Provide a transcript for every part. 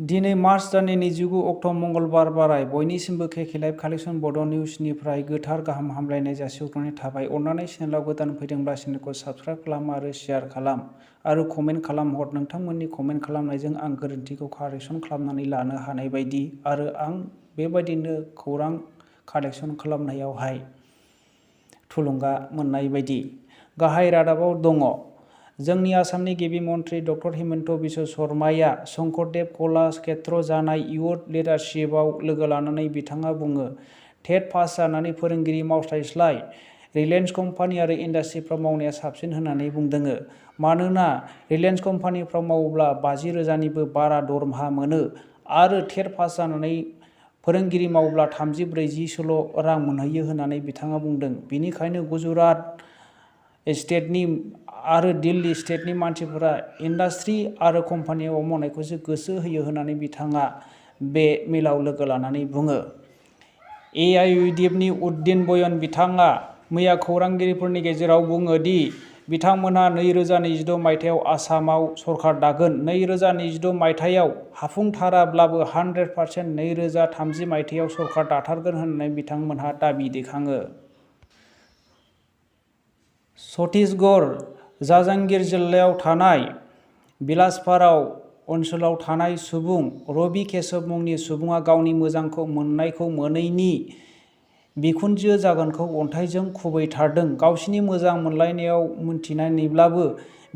दिनै मार्च दाननि 29 अक्ट' मंगलबार बाराय बयनिसिमबो केके लाइभ कालेक्शन बड' निउजनिफ्राय गोथार गाहाम हामलायनाय जासिहरनाय थाबाय। अन्नानै चेनेलाव गोदान फैदोंब्ला चेनेलखौ साबस्क्राइब खालाम आरो शेयार खालाम आरो कमेन्ट खालामहर। नोंथांमोननि कमेन्ट खालामनायजों आं गोरोन्थिखौ कारेक्सन खालामनानै लानो हानाय बायदि आरो आं बेबायदिनो खौरां कालेक्शन खालामनायावहाय थुलुंगा मोननाय बायदि। गाहाय रादाबाव दङ। जोंनि आसामनि गिबि मन्थ्रि डक्टर हिमन्त बिश्व शर्माया शंकरदेव कलाक्षेत्र जानाय इयुथ लिडारशिपआव लोगो लानानै बिथाङा बुङो, टेट पास जानानै फोरोंगिरि मावस्लायस्लाय रिलायेन्स कम्पानि आरो इन्डास्ट्रिफ्राव मावनाया साबसिन होननानै बुंदों। मानोना रिलायेन्स कम्पानिफ्राव मावोब्ला 50,000निबो बारा दरमाहा मोनो आरो टेट पास जानानै फोरोंगिरि मावोब्ला 30-40सोल' रां मोनहैयो होननानै बिथाङा बुंदों। बेनिखायनो गुजरात स्टेटनि आरो दिल्ली स्टेटनि मानसिफोरा इन्डास्ट्रि आरो कम्पानियाव मावनायखौसो गोसो होयो होननानै बिथाङा बे मेलाव लोगो लानानै बुङो। एआइइउडिएफनि उद्दिन बयन बिथाङा मैया खौरांगिरिफोरनि गेजेराव बुङो दि बिथांमोनहा 2026 मायथाइयाव आसामाव सरकार दागोन। 2026 मायथाइयाव हाफुंथाराब्लाबो 100% 2030 मायथाइयाव सरकार दाथारगोन होननानै बिथांमोनहा दाबि दैखाङो। छत्तीसगढ़ जांजगिर जिल्लायाव थानाय बिलासपाराव ओनसोलाव थानाय सुबुं रवि केशव मुंनि सुबुङा गावनि मोजांखौ मोननायखौ मोनैनि बिखुनजो जागोनखौ अन्थाइजों खुबैथारदों। गावसिनि मोजां मोनलायनायाव मिन्थिनानैब्लाबो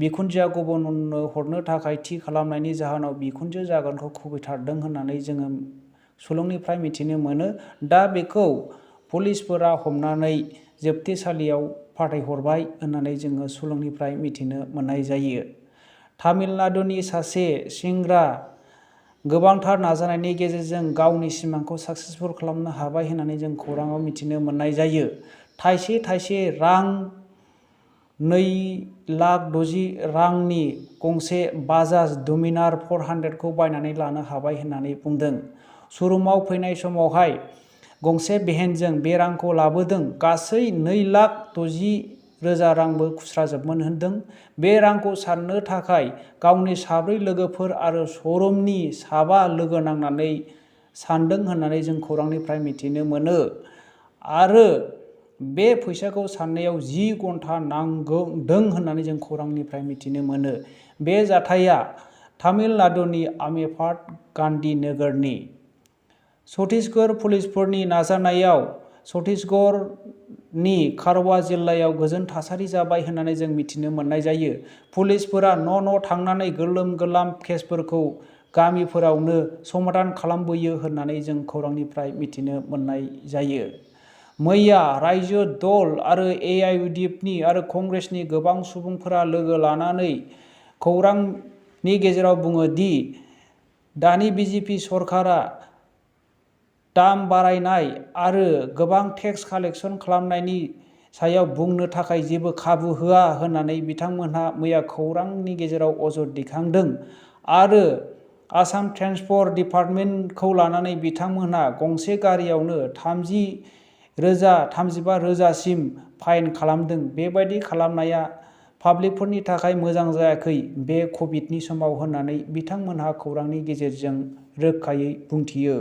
बिखुनजोआ गुबुननो हरनो थाखाय थि खालामनायनि जाहोनाव बिखुनजो जागोनखौ खुबैथारदों होननानै जोङो सुलुंनिफ्राय मिथिनो मोनो। दा बेखौ पुलिसफोरा हमनानै जोबथेसालियाव फाथायहरबाय होननानै जोङो सुलुंनिफ्राय मिथिनो मोननाय जायो। तामिलनाडुनि सासे सेंग्रा गोबांथार नाजानायनि गेजेरजों गावनि सिमांखौ साक्सेसफुल खालामनो हाबाय होननानै जों खौराङाव मिथिनो मोननाय जायो। थाइसे रां 2,60,000 रांनि गंसे बाजाज डमिनार 400खौ बायनानै लानो हाबाय होननानै बुंदों। श'रुमाव फैनाय समावहाय गंसे भेनजों बे रांखौ लाबोदों। गासै 2,60,000 रांबो खुस्राजोबमोन होनदों। बे रांखौ साननो थाखाय गावनि 4 लोगोफोर आरो श'रुमनि 7 लोगो नांनानै सानदों होननानै जों खौरांनिफ्राय मिथिनो मोनो आरो बे फैसाखौ साननायाव 10 घन्टा नांदों होननानै जों खौरांनिफ्राय मिथिनो मोनो। बे जाथाया तामिलनाडुनि आमेफाट गान्धी नोगोरनि। छत्तीसगढ़ पुलिसफोरनि नाजानायाव छत्तीसगढ़नि कारवा जिल्लायाव गोजोन थासारि जाबाय होननानै जों मिथिनो मोननाय जायो। पुलिसफोरा न' थांनानै गोलाम केसफोरखौ गामिफोरावनो समाधान खालामबोयो होननानै जों खौरांनिफ्राय मिथिनो मोननाय जायो। मैया रायजो दल आरो एआइइउडिएफनि आरो कंग्रेसनि गोबां सुबुंफोरा लोगो लानानै खौरांनि गेजेराव बुङो दि दानि बिजेपि सरकारा दाम बारायनाय आरो गोबां टेक्स कालेक्शन खालामनायनि सायाव बुंनो थाखाय जेबो खाबु होआ होननानै बिथांमोनहा मैया खौरांनि गेजेराव अजद दैखांदों आरो आसाम ट्रेन्सपर्ट डिपार्टमेन्टखौ लानानै बिथांमोनहा गंसे गारियावनो 30,000-35,000सिम फाइन खालामदों। बेबायदि खालामनाया पाब्लिकफोरनि थाखाय मोजां जायाखै बे कभिडनि समाव होननानै बिथांमोनहा खौरांनि गेजेरजों रोखायै बुंथियो।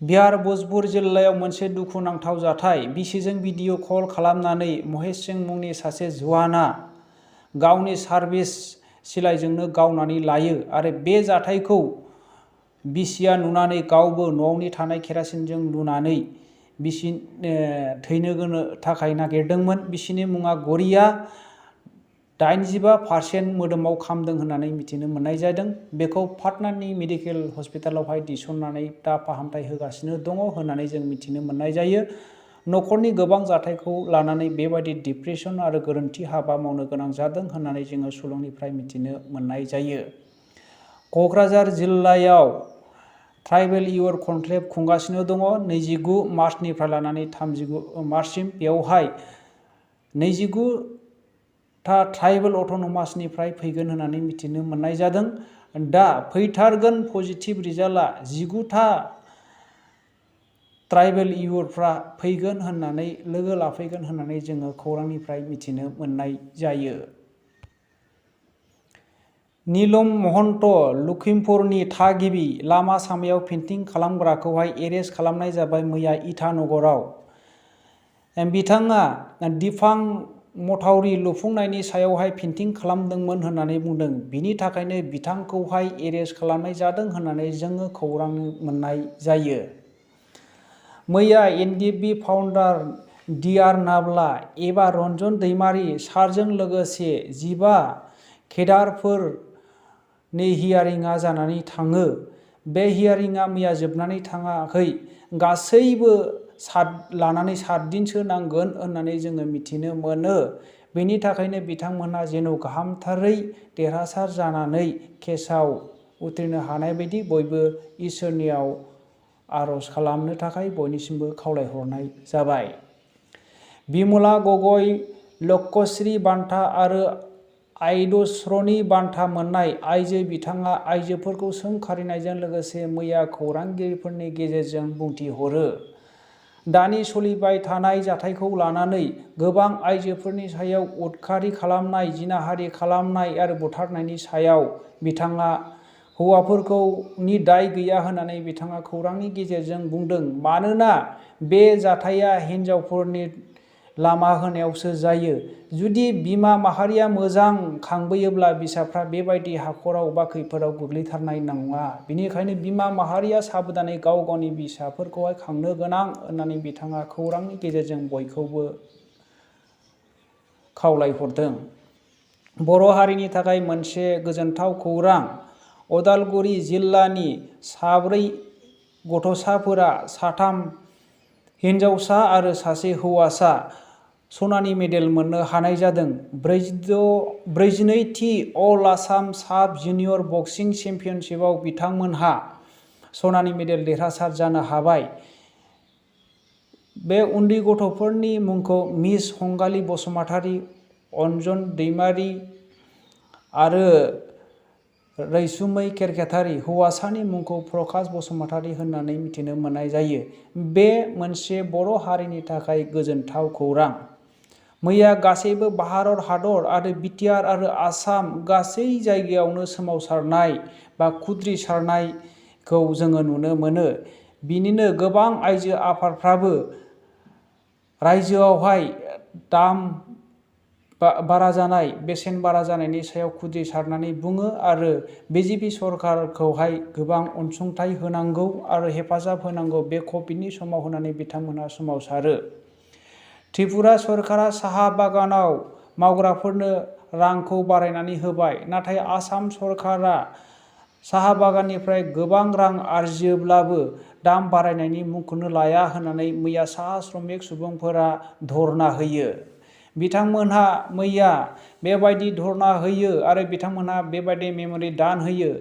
बिहार भ'जपुर जिल्लायाव मोनसे दुखुनांथाव जाथाय। बिसिजों भिडिअ' कल खालामनानै महेश सिंह मुंनि सासे जुवाना गावनि सार्भिस सिलाइजोंनो गावनानै लायो आरो बे जाथायखौ बिसिया नुनानै गावबो न'आवनि थानाय केरासिनजों लुनानै थैनो थाखाय नागिरदोंमोन। बिसिनि मुङा गरिया। 85% मोदोमाव खामदों होननानै मिथिनो मोननाय जादों। बेखौ पाटनानि मेडिकेल हस्पिटालावहाय थिसननानै दा फाहामथाय होगासिनो दङ होननानै जों मिथिनो मोननाय जायो। न'खरनि गोबां जाथायखौ लानानै बेबायदि डिप्रेसन आरो गोरोन्थि हाबा मावनो गोनां जादों होननानै जोङो सुलुंनिफ्राय मिथिनो मोननाय जायो। क'क्राझार जिल्लायाव ट्राइबेल इयुथ कनक्लेभ खुंगासिनो दङ 29 मार्चनिफ्राय लानानै 30 मार्चसिम। बेवहाय 29था ट्राइबेल अट'नमासनिफ्राय फैगोन होननानै मिथिनो मोननाय जादों। दा फैथारगोन पजिटिभ रिजाल्टआ 19था ट्राइबेल इयुथफ्रा फैगोन होननानै लोगो लाफैगोन होननानै जोङो खौरांनिफ्राय मिथिनो मोननाय जायो। नीलम महन्त लखिमपुरनि थागिबि लामा सामायाव पेन्टिं खालामग्राखौहाय एरेस्ट खालामनाय जाबाय मैया इटानगराव। बिथाङा दिफां मथावरि लुफुंनायनि सायावहाय पेन्टिं खालामदोंमोन होननानै बुंदों। बिनि थाखायनो बिथांखौहाय एरेस्ट खालामनाय जादों होननानै जोङो खौरां मोननाय जायो। मैया एनडिएफबि फाउन्डार BTR नाब्ला एबा रन्जन दैमारि सारजों लोगोसे 15 केडारफोरनि हियारिंआ जानानै थाङो। बे हियारिंआ मैया जोबनानै थाङाखै। गासैबो लानानै 7 दिनसो नांगोन होननानै जोङो मिथिनो मोनो। बेनि थाखायनो बिथांमोनहा जेन' गाहामथारै देरहासार जानानै केसआव उथ्रिनो हानाय बायदि बयबो इसोरनियाव आर'ज खालामनो थाखाय बयनिसिमबो खावलायहरनाय जाबाय। बिमला गगৈ लक्ष्यश्री बान्था आरो आयदश्रनी बान्था मोननाय आइजो बिथाङा आइजोफोरखौ सोंखारिनायजों लोगोसे मैया खौरांगिरिफोरनि गेजेरजों बुंथिहरो। दानि सोलिबाय थानाय जाथायखौ लानानै गोबां आइजोफोरनि सायाव उदखारि खालामनाय, जिनाहारि खालामनाय आरो बुथारनायनि सायाव बिथाङा हौवाफोरखौनि दाय गैया होननानै बिथाङा खौरांनि गेजेरजों बुंदों। मानोना बे जाथाया हिनजावफोरनि लामा होनायावसो जायो। जुदि बिमा माहारिया मोजां खांबोयोब्ला फिसाफ्रा बेबायदि हाखराव बा खैफोदाव गोग्लैथारनाय नङा। बेनिखायनो बिमा माहारिया साबधानै गाव गावनि फिसाफोरखौहाय खांनो गोनां होननानै बिथाङा खौरांनि गेजेरजों बयखौबो खावलायहरदों। बर' हारिनि थाखाय मोनसे गोजोनथाव खौरां। उदालगुरि जिल्लानि 4 गथ'साफोरा 3 हिनजावसा आरो 1 हौवासा सनानि मेडेल मोननो हानाय जादों। 42थि अल आसाम साब जुनियर बक्सिं चेम्पियनशिपआव बिथांमोनहा सनानि मेडेल देरहासार जानो हाबाय। बे उन्दै गथ'फोरनि मुंखौ मिस हंगालि बसुमतारी, अनजन दैमारि आरो रैसुमै केरकेटारि, हौवासानि मुंखौ प्रकाश बसुमतारी होननानै मिथिनो मोननाय जायो। बे मोनसे बर' हारिनि थाखाय गोजोनथाव खौरां। मैया गासैबो भारत हादर आरो BTR आरो आसाम गासै जायगायावनो सोमावसारनाय बा खुद्रिसारनायखौ जोङो नुनो मोनो। बिनिनो गोबां आइजो आफादफ्राबो रायजोआवहाय दाम बारा जानाय, बेसेन बारा जानायनि सायाव खुद्रिसारनानै बुङो आरो BJP सरकारखौहाय गोबां अनसुंथाइ होनांगौ आरो हेफाजाब होनांगौ बे कभिडनि समाव होननानै बिथांमोनहा सोमावसारो। त्रिपुरा सरकारा साहा बागानाव मावग्राफोरनो रांखौ बारायनानै होबाय। नाथाय आसाम सरकारा साहा बागाननिफ्राय गोबां रां आरजियोब्लाबो दाम बारायनायनि मुंखौनो लाया होननानै मैया साहा श्रमिक सुबुंफोरा धरना होयो। बिथांमोनहा मैया बेबायदि धरना होयो आरो बिथांमोनहा बेबायदि मेम'रि दान होयो।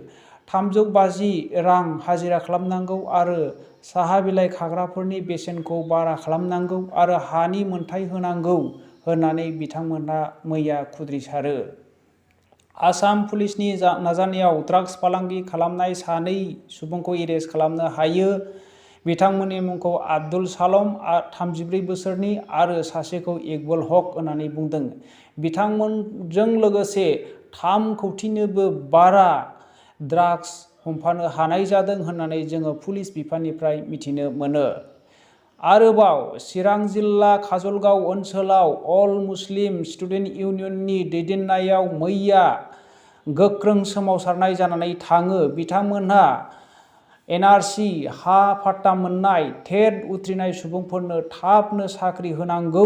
350 रां हाजिरा खालामनांगौ आरो साहा बिलाइ खाग्राफोरनि बेसेनखौ बारा खालामनांगौ आरो हानि मोनथाय होनांगौ होननानै बिथांमोनहा मैया खुद्रिसारो। आसाम पुलिसनि नाजानायाव ड्राग्स फालांगि खालामनाय 2 सुबुंखौ एरेस्ट खालामनो हायो। बिथांमोननि मुंखौ आब्दुल सालम 34 बोसोरनि आरो सासेखौ इकबाल हक होननानै बुंदों। बिथांमोनजों लोगोसे 3 कौटिनिबो बारा ड्राग्स हमफानो हानाय जादों होननानै जोङो पुलिस बिफाननिफ्राय मिथिनो मोनो। आरोबाव चिरां जिल्ला काजलगाव ओनसोलाव अल मुस्लिम स्टुडेन्ट इउनियननि दैदेननायाव मैया गोख्रों सोमावसारनाय जानानै थाङो। बिथांमोनहा NRC हा पाट्टा मोननाय टेट उथ्रिनाय सुबुंफोरनो थाबनो साख्रि होनांगौ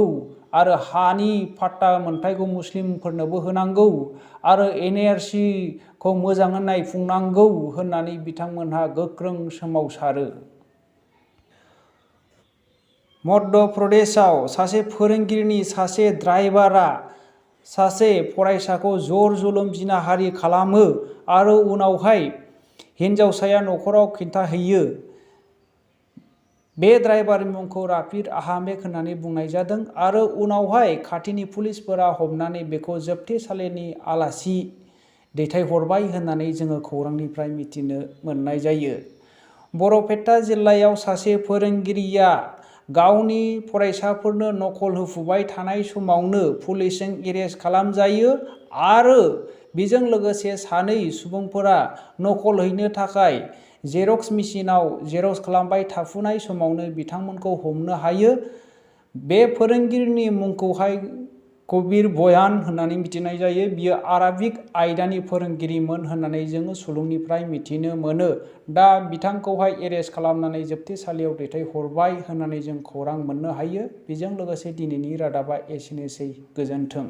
आरो हानि पाट्टा मोनथायखौ मुस्लिमफोरनोबो होनांगौ आरो NRC खौ मोजाङै नायफुंनांगौ होननानै बिथांमोनहा गोख्रों सोमावसारो। मध्य प्रदेशआव सासे फोरोंगिरिनि सासे ड्राइभारा सासे फरायसाखौ जर जुलुम जिनाहारि खालामो आरो उनावहाय हिनजावसाया न'खराव खिन्थाहैयो। बे ड्राइभारनि मुंखौ राफिद आहमेद होननानै बुंनाय जादों आरो उनावहाय खाथिनि पुलिसफोरा हमनानै बेखौ जोबथेसालिनि आलासि दैथायहरबाय होननानै जोङो खौरांनिफ्राय मिथिनो मोननाय जायो। बरपेटा जिल्लायाव सासे फोरोंगिरिया गावनि फरायसाफोरनो नकल होफुबाय थानाय समावनो पुलिसजों एरेस्ट खालामजायो आरो बेजों लोगोसे सानै सुबुंफोरा नकल हैनो थाखाय जेरक्स मेसिनाव जेरक्स खालामबाय थाफुनाय समावनो बिथांमोनखौ हमनो हायो। बे फोरोंगिरिनि मुंखौहाय कबीर बयान होननानै मिथिनाय जायो। बियो आराबिक आयदानि फोरोंगिरिमोन होननानै जोङो सुलुंनिफ्राय मिथिनो मोनो। दा बिथांखौहाय एरेस्ट खालामनानै जोबथेसालियाव दैथायहरबाय होननानै जों खौरां मोननो हायो। बेजों लोगोसे दिनैनि रादाबा एसेनोसै। गोजोन्थों।